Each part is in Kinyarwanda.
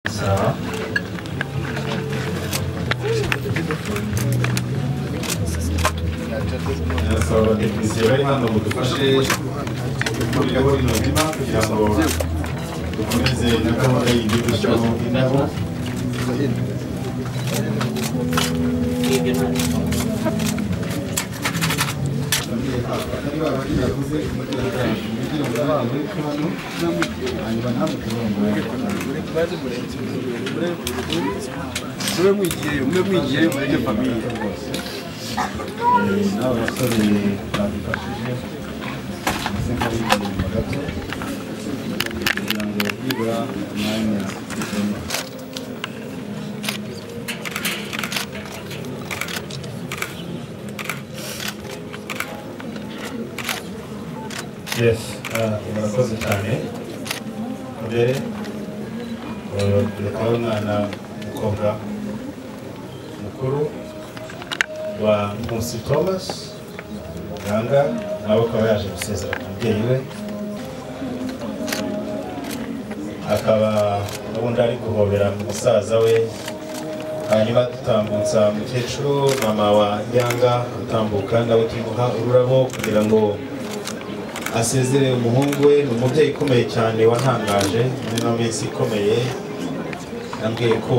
Sawa. Ndasaba abatekinisiye bari hano mudufashe gukurireho rino hema kugira ngo dukomeze na gahunda yindi yo gushyiraho indabo. Mube mwigiyeyo mureke famille. N'aba basore badufashije ndetse nk'ab'imbere inyuma gato kugira ngo byibura umwanya ubone. Yes, murakoze cyane. Mbere reka umwana w'umukobwa mukuru wa Nkusi Thomas Ganga, nawe akaba yaje gusezera ku mubyeyi we, akaba ubundi ari guhobera musaza we. Hanyuma dutambutsa mukecuru mama wa Yanga utambuka, nawe tumuha ururabo kugira ngo asezere umuhungu we. Ni umubyeyi ukomeye cyane wantangaje muri ino minsi ikomeye. Yambwiye ko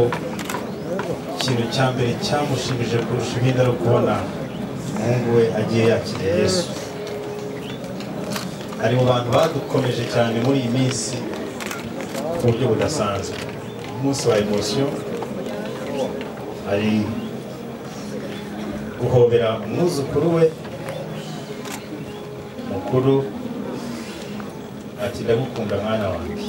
ikintu cya mbere cyamushimije kurusha ibindi ari ukubona umuhungu we agiye yakiriye Yesu. Ari mu bantu badukomeje cyane muri iyi minsi ku buryo budasanzwe. Umunsi wa emotion ari guhobera umwuzukuru we mukuru ati ndagukunda mwana wanjye.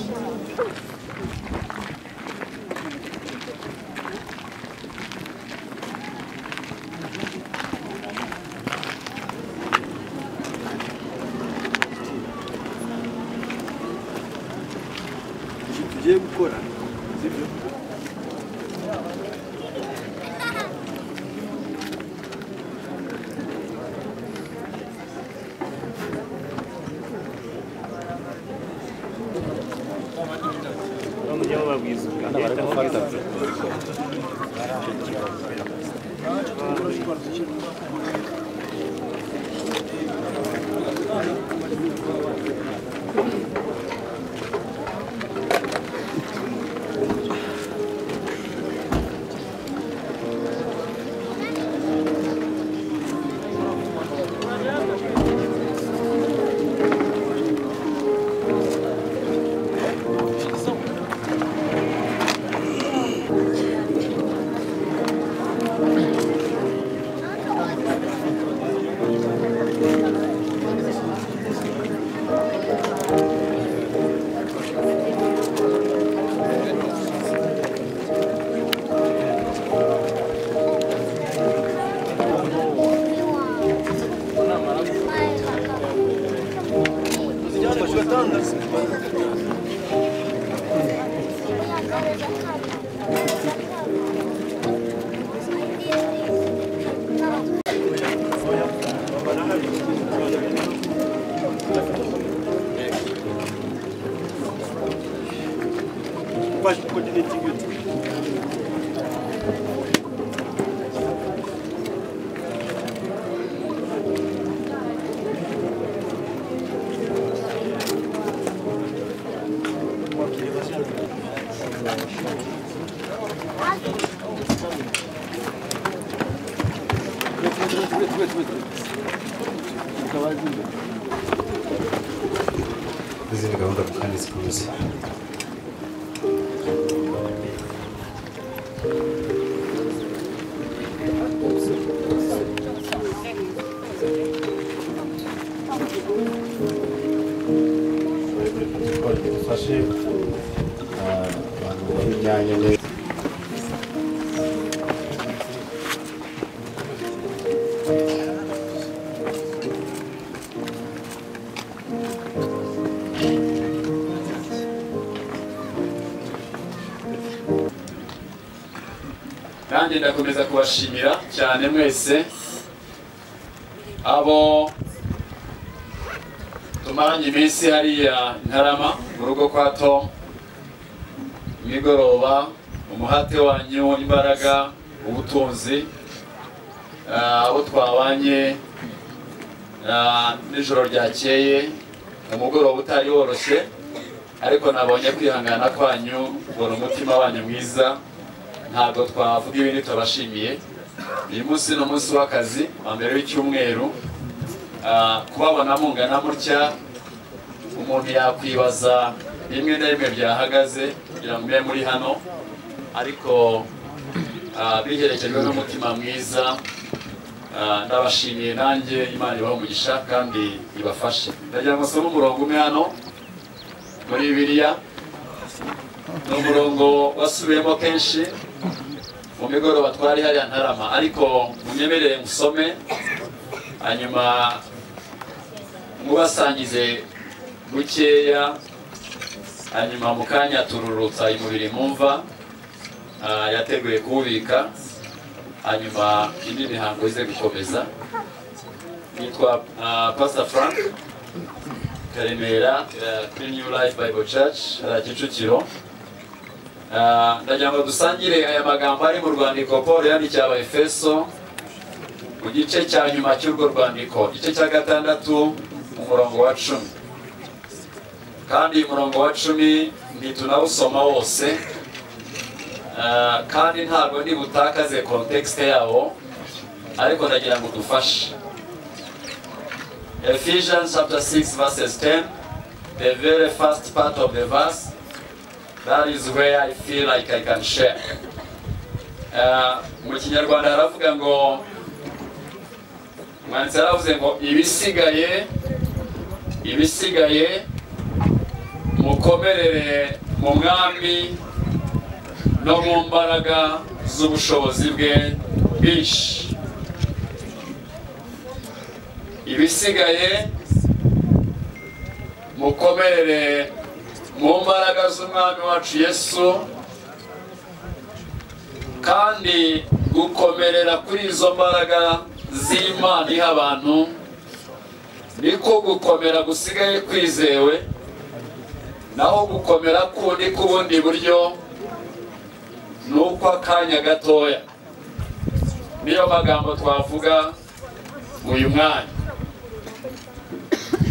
Tugiye gukora sibyo? Izindi gahunda kandi zikomeze. Dufashe abantu bari imyanya neza. Nanjye ndakomeza kubashimira cyane mwese abo tumaranye iminsi hariya Ntarama mu rugo kwa Tom. Imigoroba, umuhate wanyu, imbaraga, ubutunzi, abo twabanye nijoro ryakeye, umugoroba utari woroshye, ariko nabonye kwihangana kwanyu, mbona umutima wanyu mwiza. Ntabwo twavuga ibindi, tubashimiye. Uyu munsi ni umunsi w'akazi wa mbere w'icyumweru. Kubabona mungana mutya, umuntu yakwibaza rimwe na rimwe byahagaze kugira ngo mube muri hano, ariko biherekejwe n'umutima mwiza. Ndabashimiye nanjye, Imana ibahe umugisha kandi ibafashe. Ndagira ngo nsome umurongo umwe hano muri Bibiliya. Ni umurongo wasubiyemo kenshi mu migoroba twari hariya Ntarama, ariko munyemerere musome, hanyuma mubasangize bukeya, hanyuma mu kanya tururutsa umubiri mumva yateguye kuwubika, hanyuma indi mihango ize gukomeza. Nitwa Pastor Frank Karemera kuri New Life Bible Church hariya Kicukiro. Ndagira ngo dusangire aya magambo ari mu rwandiko Paul yandikiye Abaefeso, mu gice cya nyuma cy'urwo rwandiko, igice cya 6 umurongo wa 10. Kandi umurongo wa 10 ntitunawusoma wose, kandi ntabwo nibutakaze context yawo, ariko ndagira ngo dufashe. Ephesians chapter 6 verses 10, the very first part of the verse, that is where I feel like I can share. Mu Kinyarwanda haravuga ngo, umwanditsi yaravuze ngo ibisigaye mukomerere mu Mwami no mu mbaraga z'ubushobozi bwe bwinshi. Ibisigaye mukomerere mu mbaraga z'Umwami wacu Yesu, kandi gukomerera kuri izo mbaraga z'Imana iha abantu niko gukomera gusigaye kwizewe, naho gukomera kundi k'ubundi buryo ni uko akanya gatoya. Niyo magambo twavuga uyu mwanya.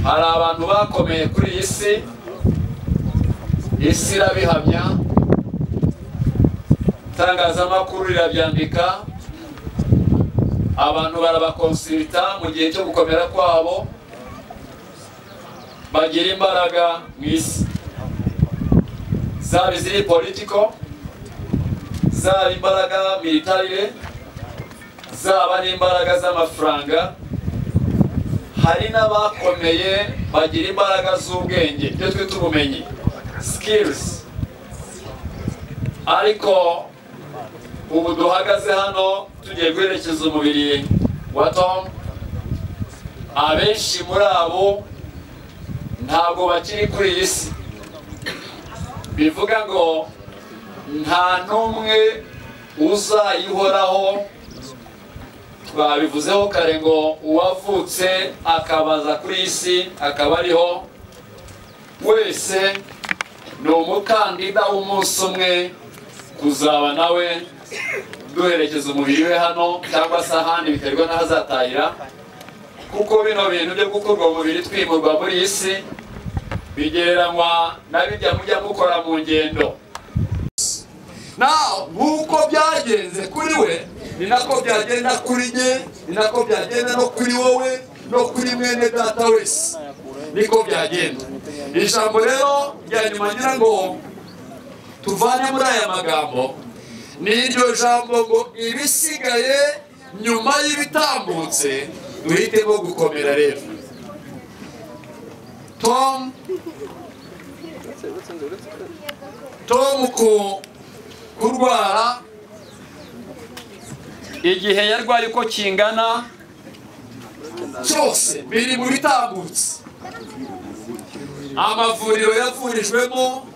Hari abantu bakomeye kuri iyi si, isi irabihamya, itangazamakuru rirabyandika, abantu barabakonsulta mu gihe cyo gukomera kwabo, bagira imbaraga mu isi, zaba iziri politiko, zaba imbaraga militarire, zaba n'imbaraga z'amafaranga. Hari n'abakomeye bagira imbaraga z'ubwenge, ibyo twita ubumenyi, skills. Ariko ubu duhagaze hano tugiye guherekeza umubiri wa Tom, abenshi muri abo ntabwo bakiri kuri iyi si. Bivuga ngo nta n'umwe uzayihoraho. Twabivuzeho kare ngo uwavutse akabaza kuri iyi si akaba ariho wese ni umukandida w'umunsi umwe kuzaba nawe duherekeza umubiri we hano cyangwa se ahandi, biterwa n'ahazatahira. Kuko bino bintu byo gukorwa umubiri twimurwa muri iyi si bigereranywa na bijya mujya mukora mu ngendo. Naho nk'uko byagenze kuri we, ni nako byagenda kuri njye, ni nako byagenda no kuri wowe, no kuri mwene data wese, niko byagenda. Ijambo rero rya nyuma ngira ngo tuvane muri aya magambo ni iryo jambo ngo ibisigaye nyuma y'ibitambutse duhitemo gukomera. Rero Tom kurwara igihe yarwaye uko kingana cyose biri mu bitambutse, amavuriro yavurijwemo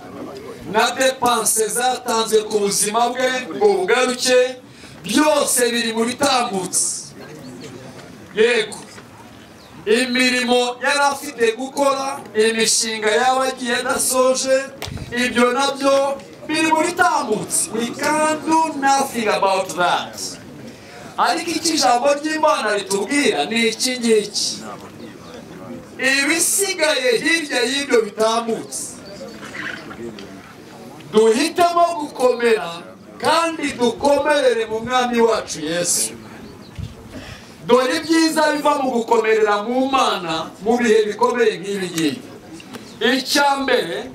na depanse zatanzwe ku buzima bwe ngo bugaruke, byose biri mu bitambutse. Yego, imirimo yari afite gukora, imishinga yaba agiye adasoje, ibyo nabyo Biri mu bitambutse, we can't do nothing about that. Ariko icyo ijambo ry'Imana ritubwira ni iki ngiki: ibisigaye hirya y'ibyo bitambutse, duhitemo gukomera kandi dukomerere mu Mwami wacu Yesu. Dore ibyiza biva mu gukomerera mu Mana mu bihe bikomeye nk'ibi ngibi. Icya mbere,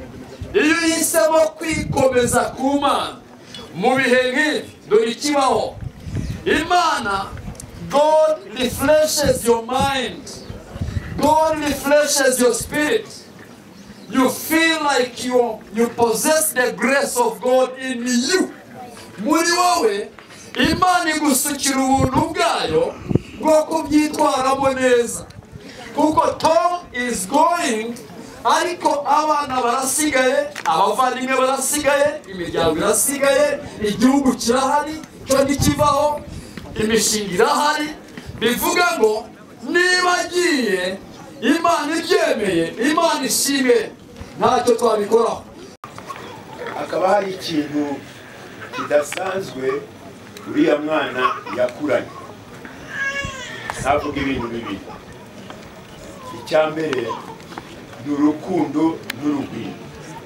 iyo uhisemo kwikomeza ku Mana mu bihe nk'ibi, dore ikibaho: Imana, God refreshes your mind, God refreshes your spirit. You feel like you possess the grace of God in you. Muri wowe Imana igusukira ubuntu bwayo bwo kubyitwaramo neza, kuko Tom is going, ariko abana barasigaye, abavandimwe barasigaye, imiryango irasigaye, igihugu kirahari cyo ntikivaho, imishinga irahari. Bivuga ngo niba agiye, Imana ibyemeye, Imana ishimwe, ntacyo twabikoraho. Hakaba hari ikintu kidasanzwe uriya mwana yakuranye. Navuga ibintu bibiri. Icya mbere ni urukundo n'urugwiro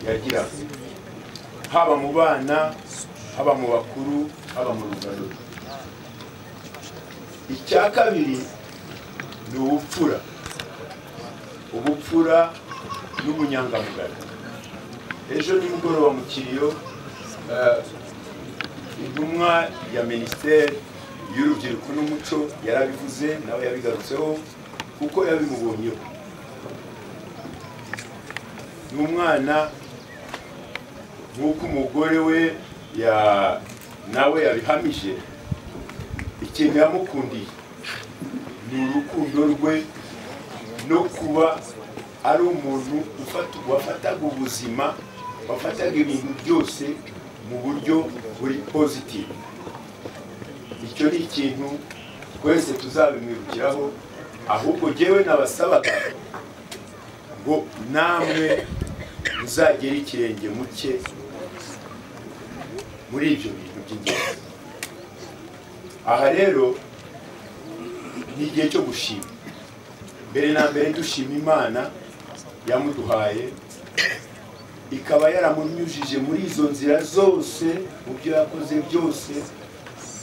yagiraga, haba mu bana, haba mu bakuru, haba mu rungano. Icya kabiri ni ubupfura, ubupfura n'ubunyangamugayo. Ejo nimugoroba mu kiriyo, intumwa ya minisiteri y'urubyiruko n'umuco yarabivuze, nawe yabigarutseho kuko yabimubonyeho. Ni umwana nk'uko umugore we nawe yabihamije, ikintu yamukundiye ni urukundo rwe no kuba ari umuntu wafataga ubuzima, wafataga ibintu byose mu buryo buri positive. Icyo ni ikintu twese tuzabimwibukiraho. Ahubwo jyewe nabasabaga ngo namwe muzagere ikirenge muke muri ibyo bintu by'ingenzi. Aha rero ni igihe cyo gushima. Mbere na mbere dushima Imana yamuduhaye, ikaba yaramunyujije muri izo nzira zose, mu byo yakoze byose,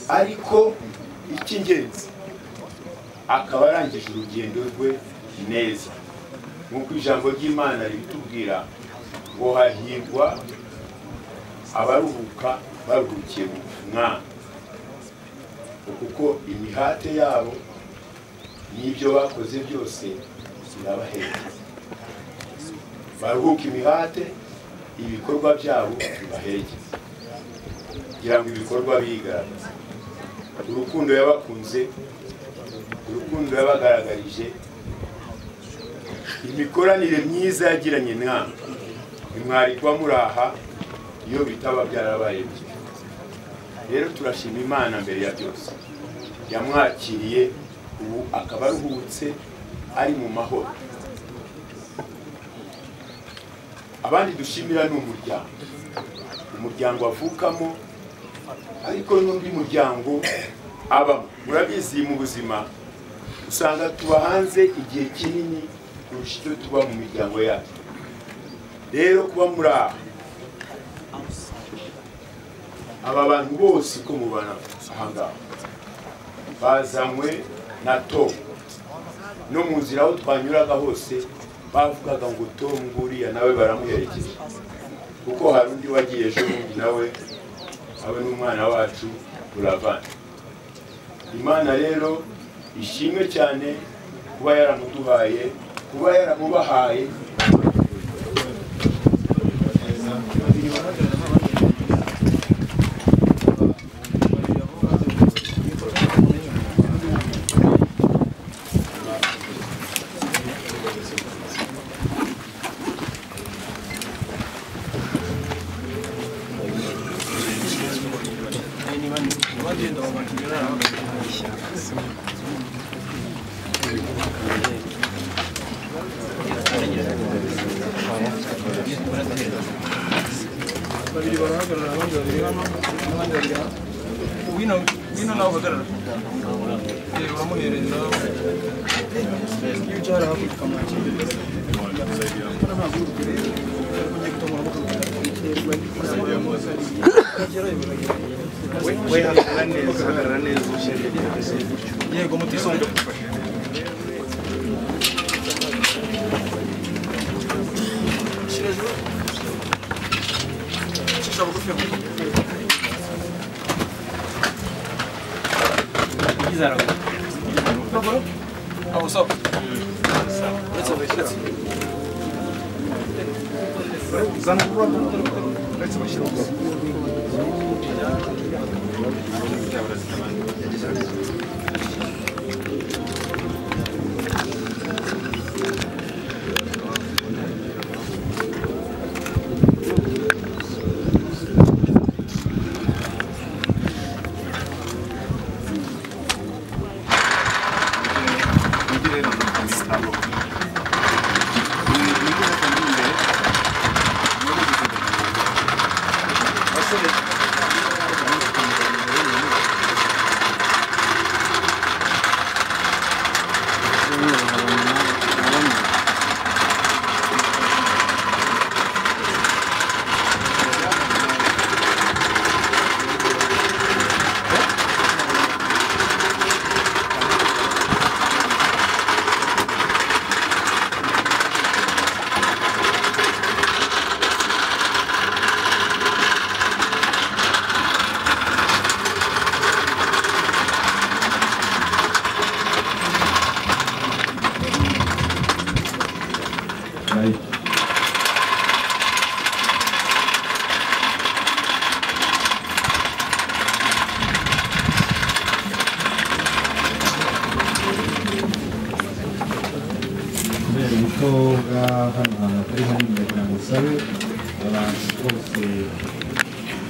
ariko icy'ingenzi akaba arangije urugendo rwe neza. Nk'uko ijambo ry'Imana ribitubwira ngo hahirwa abaruhuka baruhukiye mu Mwami, kuko imihate yabo n'ibyo bakoze byose birabaherekeza. Baruhuka imihate, ibikorwa byabo bibaherekeza, kugira ngo ibikorwa bigaragaze. Urukundo yabakunze, urukundo yabagaragarije, imikoranire myiza yagiranye namwe, ntimwari kuba muraha iyo bitaba byarabaye byo. Rero turashima Imana mbere ya byose yamwakiriye, ubu akaba aruhutse ari mu mahoro. Abandi dushimira ni umuryango, umuryango avukamo, ariko n'undi muryango abamo. Murabizi mu buzima usanga tuba hanze igihe kinini kurusha icyo tuba mu miryango yacu. Rero kuba muri aha, aba bantu bose ko mubana aha ngaha bazanywe na Tom. No mu nzira aho twanyuraga hose bavugaga ngo Tom nguriya, nawe baramuherekeza, kuko hari undi wagiye ejo bundi nawe abe n'umwana wacu Buravan. Imana rero ishimwe cyane kuba yaramuduhaye, kuba yaramubahaye. Babiri barahagarara, abandi babiri hano, n'abandi babiri hano. Wino wino nawe uhagarara. Uramuhereza. Iyo ujya hariya hakurya ukamwakira. We hagarara neza, hagarara neza ushyire gutyo. Yego mutisonga. Kubera ubuto bwa hano hantu hatari hanini, ndagira ngo nsabe abantu bose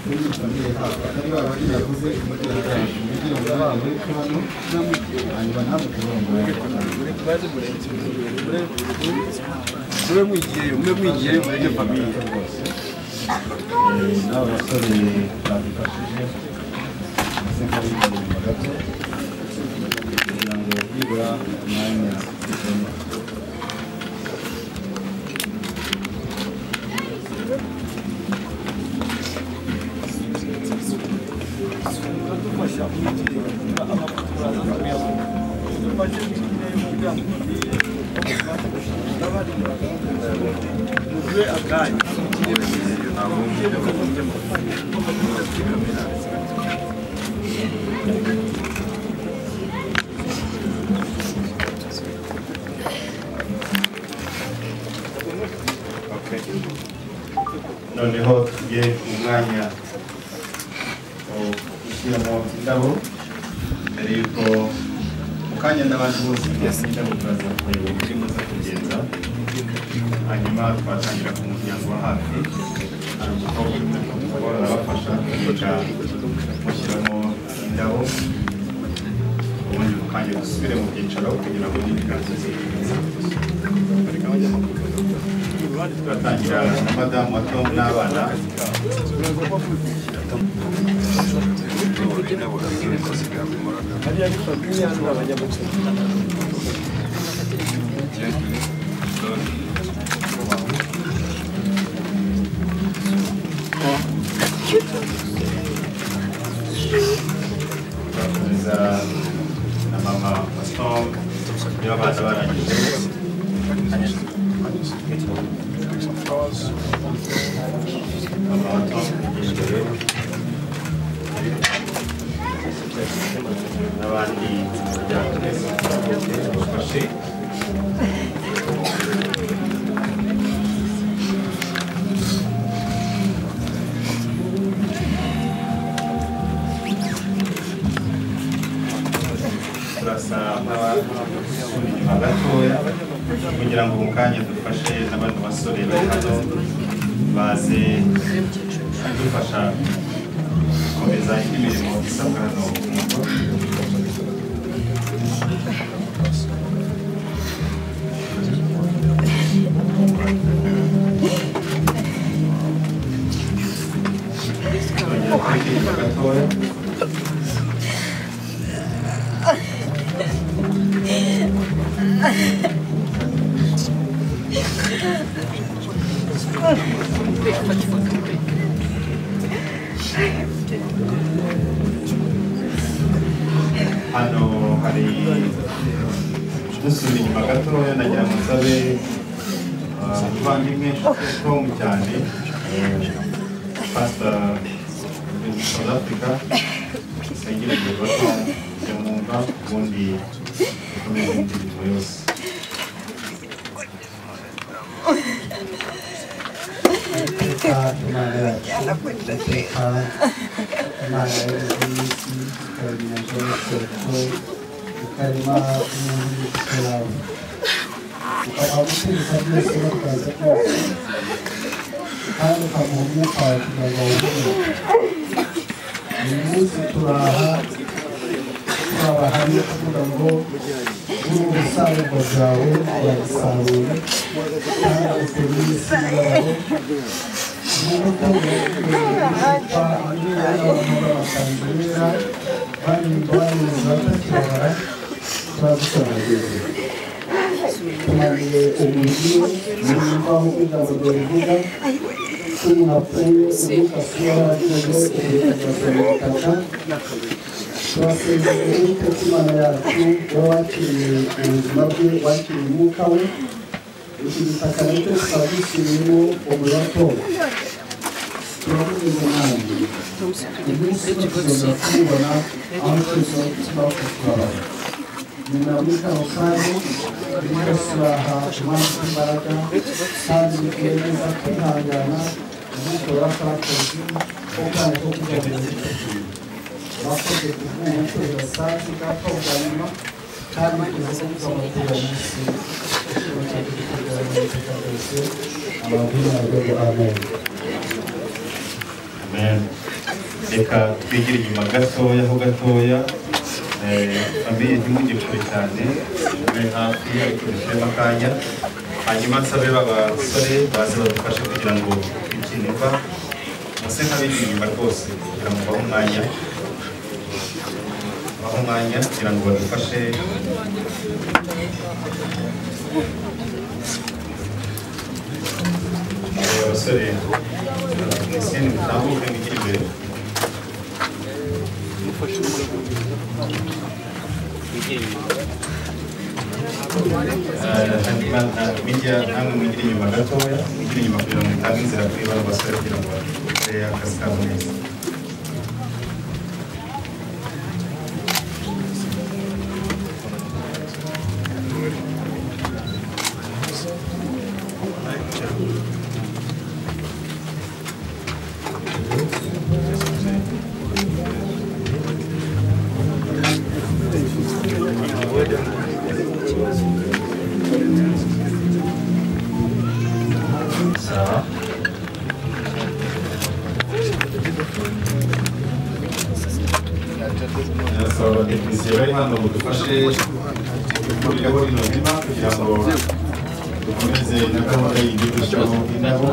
muri famille hafi atari ba bandi bavuze kugira ngo abana hepfo hano, hanyuma namwe kugira ngo Mube mwigiyeyo, mube mwigiyeyo mureke famille. Rwose n'aba basore badufashije bameze nk'abigiye inyuma gato kugira ngo nibura umwanya uboneke. Dufasha mwigiyeyo, amafoto muraza kuyabona. Dufashe mwigiyeyo kugira ngo famille muve akanya. Noneho tujye mu mwanya wo gushyiramo indabo mbere y'uko mu kanya n'abandi bose twese indabo turaza kureba uburyo muza kugenza, hanyuma twatangira ku muryango wa hafi. Hari umukobwa arabafasha kugenda mushyiramo indabo, ubundi mu kanya dusubire mu byicaro kugira ngo n'ibiganza zikomeze. Turatangira na madamu wa Tom n'abana. Hariya ni famille, hano ni abanyamuco. Turakomeza na mama wa Tom niba abana barangije. Mama wa Tom imbere n'abandi bafashe. Turasa nk'abasubira inyuma gatoya kugira ngo mu kanya dufashe n'abandi basore bari hano baze kudufasha gukomeza indi mirimo isabwa hano ku mugwa. gatoya. Hano hari dusubira inyuma gatoya, nagira ngo nsabe umuvandimwe Tom cyane, Pastor in South Africa, sengera bato mwumva ubundi dukomeze indi mirimo yose. Imana yacu, iteka Imana y'isi ikarema isoko, ikarema umuntu n'imico yawe, ukamuha gusubiza byose no kuza byose, kandi ukamuha umwuka wawe kugira ngo awuhumeke. Uyu munsi turaha turabahamya kuvuga ngo uri ubusarurwa bwawe urabisaruye, kandi ukora isi yawe. Nk'uko abantu b'abasanzira barimba neza batakibabara, turagusobanuriye tumariye umujyi nimba nk'uko ijambo ryawe rivuga ko umuntu apfuye umwuka asubira aho yagiye ubugingo butaka. Turasezeye Uwiteka Imana yacu, wowe wakiriye ubuzima bwe, wakiriye umwuka we. Iki gitaka nacyo kikaba gisubiyemo umuriro wa Tom. Turamunyuze nabi umunsi tuzongera kumubona aho twese tubaho tukababara. Nyuma ya muri kano kanya turimo turaha impamvu z'imbaraga kandi twemeza kwihangana umwuka w'akazi ko kandi ko kugira ngo bakoze kubw'ubukwe budasanzwe bwa Tom bwa nyuma, kandi tuzi ko tuzabatera munsi amen. Amen. Reka twigire inyuma gatoya ho gatoya, famille ntimujye kure cyane, mube hafi ariko dushyiremo akanya, hanyuma nsabe b'abasore baze badufashe kugira ngo twikine imva, muse nk'abigira inyuma rwose kugira ngo bahe umwanya, bahe umwanya kugira ngo badufashe. Abasore abatekinisiye mutambuke mwigire imbere. Hanyuma media namwe mwigire inyuma gatoya, mwigire inyuma kugira ngo mutange inzira kuri bano basore kugira ngo bakore akazi kabo neza. Sawa. Ndasaba abatekinisiye bari hano mudufashe gukuriraho rino hema kugira ngo dukomeze na gahunda yindi yo gushyiraho indabo.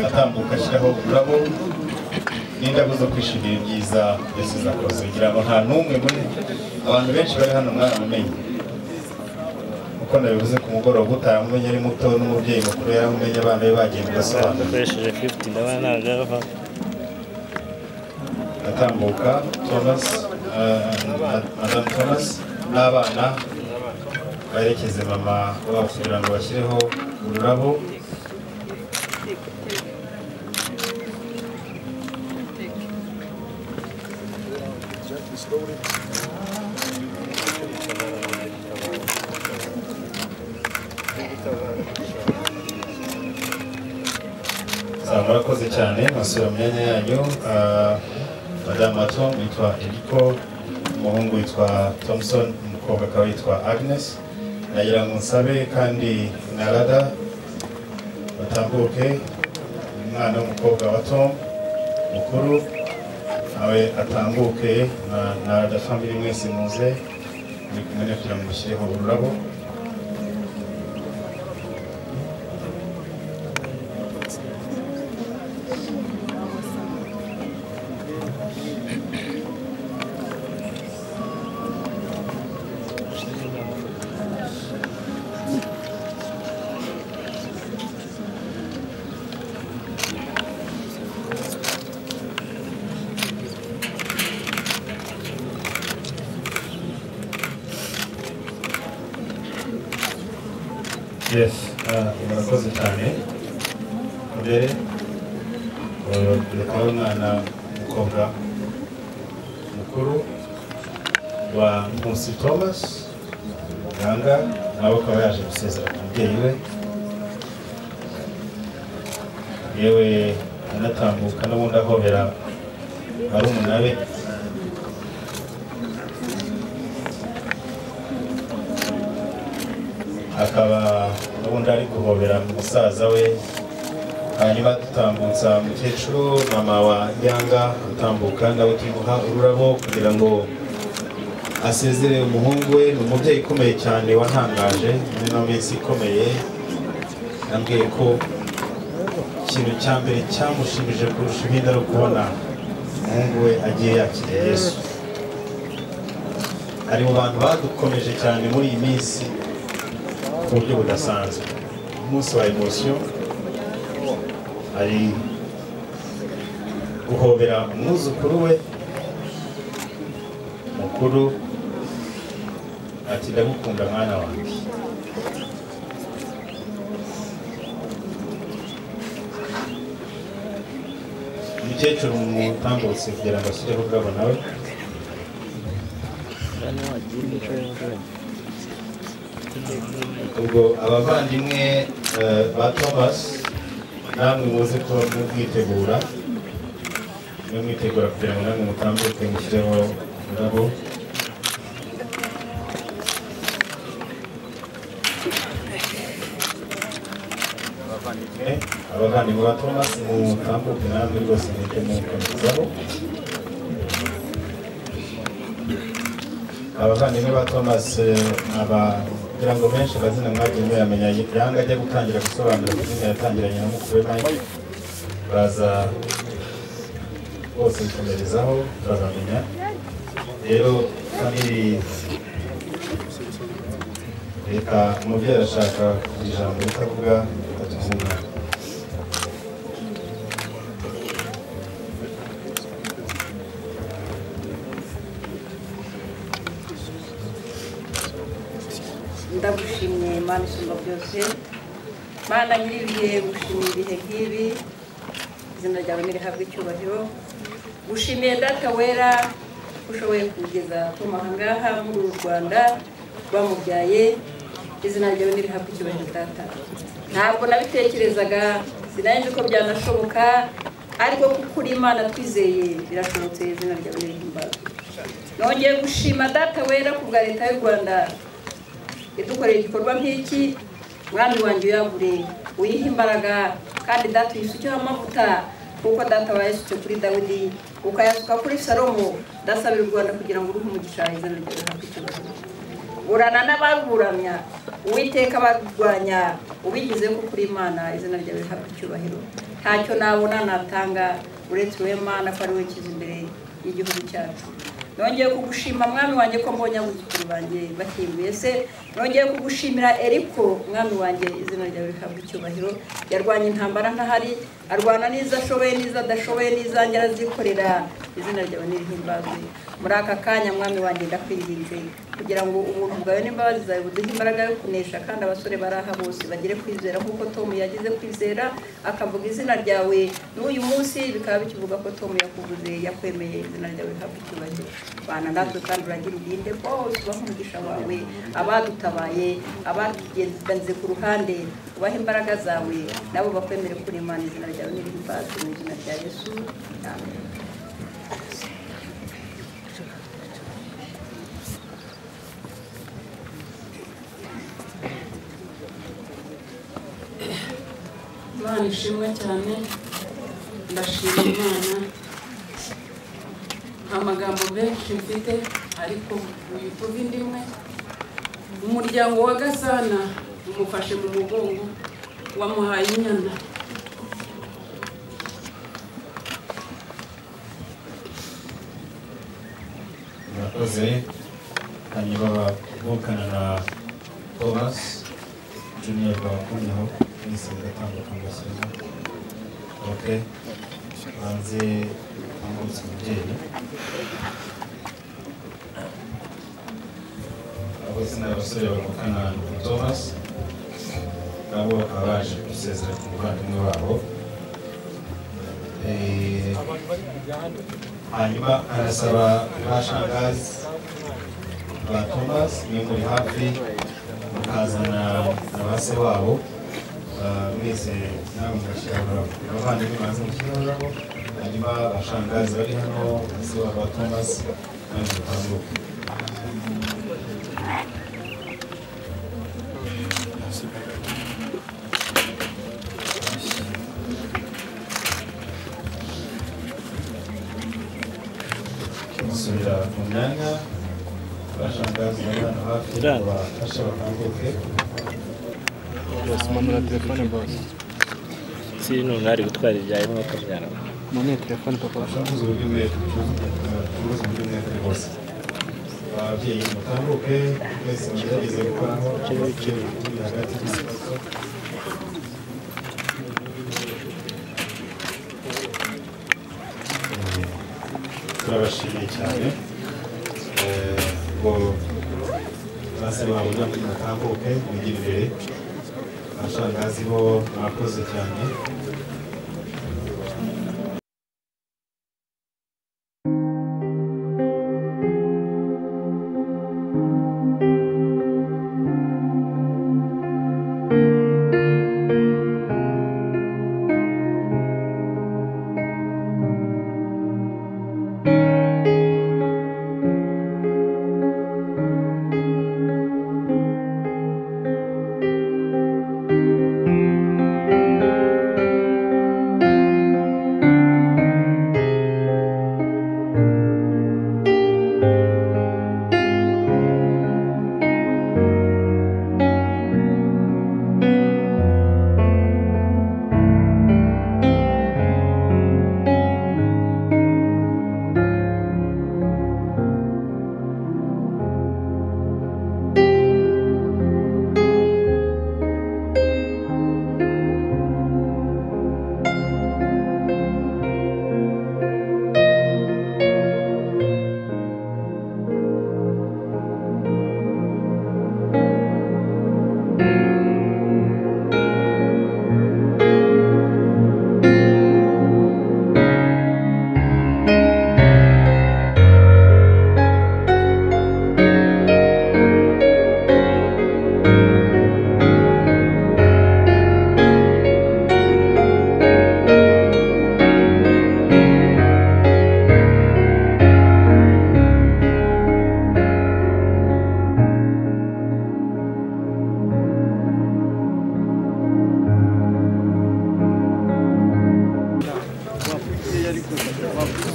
Atambuka ashyiraho ururabo n'indabo zo kwishimira ibyiza Yesu akoze, kugira ngo nta n'umwe muri abantu benshi bari hano mwaramumenye. Uko nabivuze ku mugoroba, utaramumenye ari muto n'umubyeyi mukuru yaramumenye, abana be bagiye mu gasobanuro. Atambuka Thomas, Madame Thomas n'abana. baherekeze mama wabo kugira ngo bashyireho ururabo. Murakoze cyane, mwasubira mu myanya yanyu. Madamu wa Tom witwa Eriko, umuhungu witwa Thompson, umukobwa akaba yitwa Agnes. Nagira ngo nsabe kandi na Rada batambuke, umwana w'umukobwa wa Tom mukuru nawe atambuke, na Rada family mwese muze muri kumwe kugira ngo mushyireho ururabo. Yes, murakoze cyane. Mbere reka umwana w'umukobwa mukuru wa Nkusi Thomas Yanga nawe akaba yaje gusezera ku mubyeyi we, yewe anatambuka n'ubundi ahobera barumuna be. Akaba n'ubundi ari guhobera musaza we. Hanyuma dutambutsa mukecuru mama wa Yanga utambuka nawe tumuha ururabo kugira ngo asezere umuhungu we. Ni umubyeyi ukomeye cyane wantangaje muri ino minsi ikomeye. Yambwiye ko ikintu cya mbere cyamushimije kurusha ibindi ari ukubona umuhungu we agiye yakiriye Yesu. Ari mu bantu badukomeje cyane muri iyi minsi ku buryo budasanzwe. Umunsi wa emotion ari guhobera umwuzukuru we mukuru ati ndagukunda mwana wanjye. Umukecuru mutambutse kugira ngo ashyireho ururabo nawe. Ubwo abavandimwe ba Thomas namwe muze kuba mwitegura, mwitegura kugira ngo namwe mutambuke mushyireho ururabo. Abavandimwe ba Thomas mutambuke namwe rwose mwite mukomezaho. Abavandimwe ba Thomas aba kugira ngo benshi amazina mwagiye muyamenya. Yanga ajya gutangira gusobanura izina yatangiranye na mukuru we Mike, baza bose bikomerezaho turabamenya. Rero family, reka umubyeyi arashaka ijambo ritavuga atuzina. Ndagushimye Mana isumba byose, Mana nyir'ibihe, gushimiye ibihe nk'ibi, izina ryawe nirihabwe icyubahiro. Gushimiye Data wera ushoboye kugeza Tom ahangaha muri uru Rwanda rwamubyaye, izina ryawe nirihabwe icyubahiro Data. Ntabwo nabitekerezaga, sinari nzi ko byanashoboka, ariko kuko uri Imana twizeye birashobotse, izina ryawe nirihimbazwe. Nongeye gushima Data wera ku bwa leta y'u Rwanda idukorera igikorwa nk'iki. Mwami wanjye uyagure uyihe imbaraga, kandi Data uyisukeho amavuta kuko Data wayasutse kuri Dawidi ukayasuka kuri Salomo. Ndasabira u Rwanda kugira ngo uruhe umugisha, izina ryawe rihabwe icyubahiro. Burana n'abaruburamya, Uwiteka abarwanya, ubigize ko kuri Imana, izina ryawe rihabwe icyubahiro. Ntacyo nabona natanga uretse wowe Mana, ko ari wowe nshyize imbere y'igihugu cyacu. Nongeye kugushima mwami wanjye ko mbonye abuzukuru banjye bakinguye se. Nongeye kugushimira Eriko mwami wanjye, izina ryawe rihabwe icyubahiro. Yarwanye intambara ntahari, arwana n'izo ashoboye n'izo adashoboye n'izanjye arazikorera, izina ryawe nirihimbazwe. Muri aka kanya mwami wanjye ndakwinginze, kugira ngo ubuntu bwawe n'imbabazi zawe buduhe imbaraga yo kunesha, kandi abasore baraha bose bagire kwizera nk'uko Tom yagize kwizera akavuga izina ryawe n'uyu munsi bikaba bikivuga ko Tom yakuvuze yakwemeye. Izina ryawe rihabwe icyubahiro. Bana natwe kandi uragira urinde bose, ubahe umugisha wawe, abadutabaye, abatugenze ku ruhande, ubahe imbaraga zawe, nabo bakwemere kuri Imana. Izina ryawe nirihimbazwe mu izina rya Yesu, amen. Imana ishimwe cyane, ndashima Imana. Nta magambo menshi mfite, ariko uyu tuva indimwe. Umuryango wa Gasana umufashe mu mugongo, wamuhaye inyana. Murakoze. Hanyuma bavukana na Thomas Junior bakunyeho mwese mugatambuka mugashyiramo. Okay, banze bambutse umubyeyi. Abo ni abasore bavukana na Thomas, nabo bakaba baje gusezera ku muvandimwe wabo. Hanyuma arasaba ba shangazi ba Thomas, mwe muri hafi mukazana na ba se wabo, mwese nawe mugashyiraho ururabo. Abavandimwe baze mushyiraho ururabo, hanyuma ba shangazi bari hano, ba se wabo ba Thomas, nawe mutambuke. Musubira mu myanya, abashangazi bari hano hafi bafashe batambuke. Manura telefone boss. Si none ari gutwara ibyaye mwuka byara. Manura telefone papa. Tuzi uburyo umwete, tuzi uburyo umwete rwose. Ababyeyi mutambuke, mwese mugerageze gukoraho turi hagati y'ikibazo. Turabashimiye cyane. Ngo base babo namwe mutambuke mugire imbere. Abashangazi bo mwakoze cyane.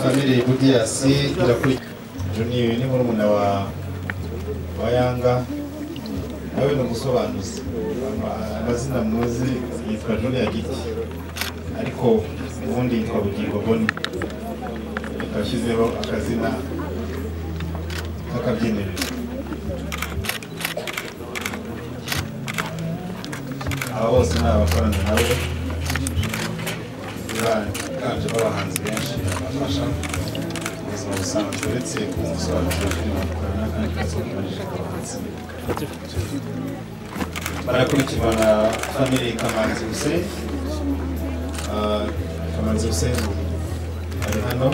Family Budiyasi irakuri Junior ni murumuna wa Yanga, nawe ni umusobanuzi. Amazina muzi yitwa Junior Giti, ariko ubundi yitwa Bugingo Boni, yashyizeho akazina k'akabyiniriro. Aba bose ni abakorana nawe, biganjemo abahanzi benshi babafasha. buzima busanzwe, uretse kuba umusobanuzi wa filime akora n'akandi kazi gakomeje kabanza. Barakurikirwa na family Kamanzi Hussein. Kamanzi Hussein ari hano,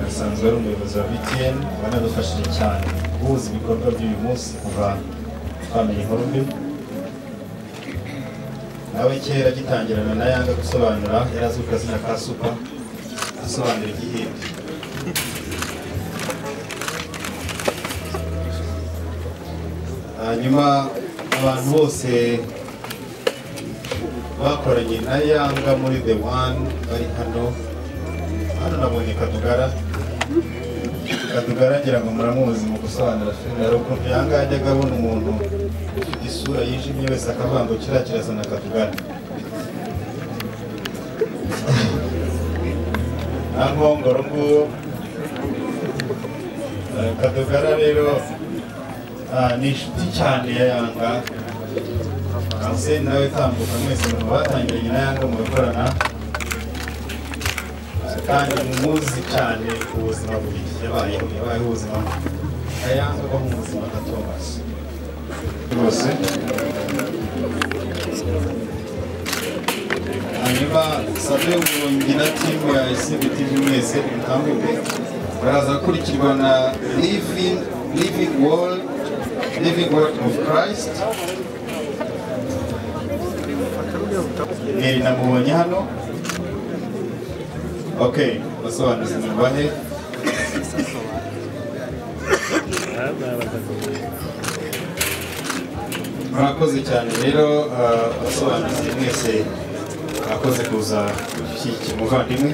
asanzwe ari umuyobozi wa BTN, wanadufashije cyane guhuza ibikorwa by'uyu munsi kuva twamenya inkuru mbi. Nawe kera agitangirana na Yanga gusobanura, yari azwi ku kazina ka Super, asobanura igihinde. Hanyuma abantu bose bakoranye na Yanga muri The One bari hano. Hano nabonye Kadugara. Kadugara ngira ngo muramuzi mu gusobanura filime. Hari ukuntu Yanga yajyaga abona umuntu ufite isura yijimye wese akavuga ngo kiriya kirasa na Kadugara. Na Nkongoro nguwo. Kadugara rero ni inshuti cyane ya Yanga. Hussein nawe tambuka, mwese mu batangiranye na Yanga mugakorana, kandi mumuzi cyane ubuzima bubiri yabayeho, yabayeho ubuzima nka Yanga abaho mu buzima nka Thomas rwose. Hanyuma Sabe Umurungi na timu ya Isimbi TV mwese mutambuke, baraza gukurikirwa na Living Word of Christ. Neri namubonye hano. Okay, basobanuzi mubahe. Murakoze cyane rero abasobanuzi mwese, mwakoze kuza gushyigikira umuvandimwe.